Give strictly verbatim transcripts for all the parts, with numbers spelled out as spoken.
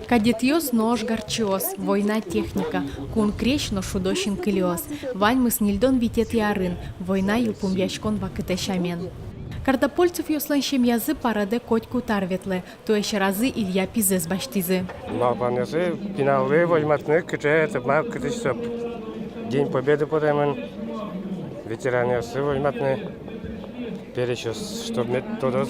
Кадетъёс но ожгарчиос, война техника, кун крезь но шудо синкылиос. Ваньмыз ньыльдон витетӥ арын, война йылпумъяськон вакытэ сямен. Картопольцевъёслэн семьязы парадэ котькуд ар ветлэ, туэ сьӧразы Илья пизэс басьтӥзы. Малпанъёсы пиналлы возьматыны, кыӵе это, ма, кытысь со День Победы потэмын, ветеранъёсы возьматыны. Пересьёс, чтоб мед тодоз,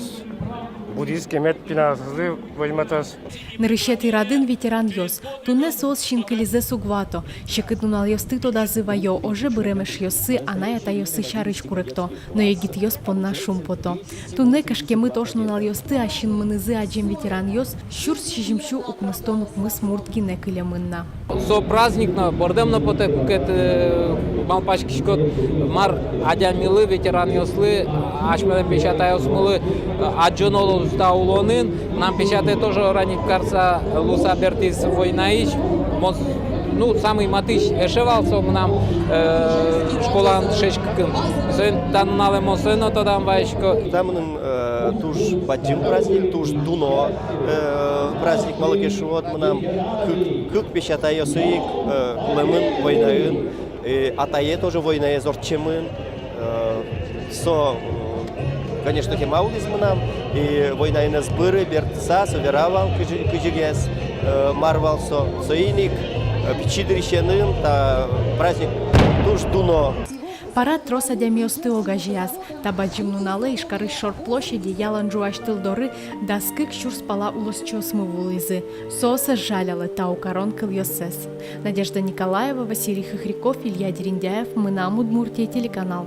будӥз ке мед, пиналъёсызлы возьматоз. Нырысетӥ радын ветеранъёс. Туннэ соос синкылизэс уг вато. Секыт нуналъёсты тодазы ваё, оже бырем эшъёссы, анай-атайёссы сярысь куректо. Но егитъёс понна шумпото. Туннэ кышкемыт ош нуналъёсты асьын мынӥзы адӟем ветеранъёс сюрс сизьымсю укмыстон укмыс мурт гинэ кылемын на. Со праздник но бӧрдэм но потэ, куке, э, малпаськиськод, мар адямилы, ветеранъёслы, асьмелэн песятайёсмылы, э, адӟоно луоз та улонын. Мынам песятае тоже ранить карыса, луыса бертӥз войнаысь. Мон, ну, самый матысь эше вал со мынам, э, школаын дышетскыкум. Соин та нуналэ мон сое но тодам вайисько. Та мыным, э, туж бадӟым праздник, туж дуно, э, праздник, малы ке шуод, мынам кык, кык песятайёсы ик, э, кулэмын войнаын, и атае тоже войнаез ортчемын. Э, со, э, конечно, кема улӥз мынам, и войнаын ӧз быры, бертыса, со вера вал кызьы-, кызьыгес, э, мар вал со, соин ик, э, пичи дырысеным та праздник туж дуно. Парад трос адямиосты огазеяз. Та бадӟым нуналэ Ижкарысь Шор площаде ялан ӝуась тыл доры дас кык сюрс пала улосчиосмы вуылӥзы. Соосыз жаляло та укарон кылъёсыз. Надежда Николаева, Василий Хохряков, Илья Дерендяев, «Мынам Удмуртие» телеканал.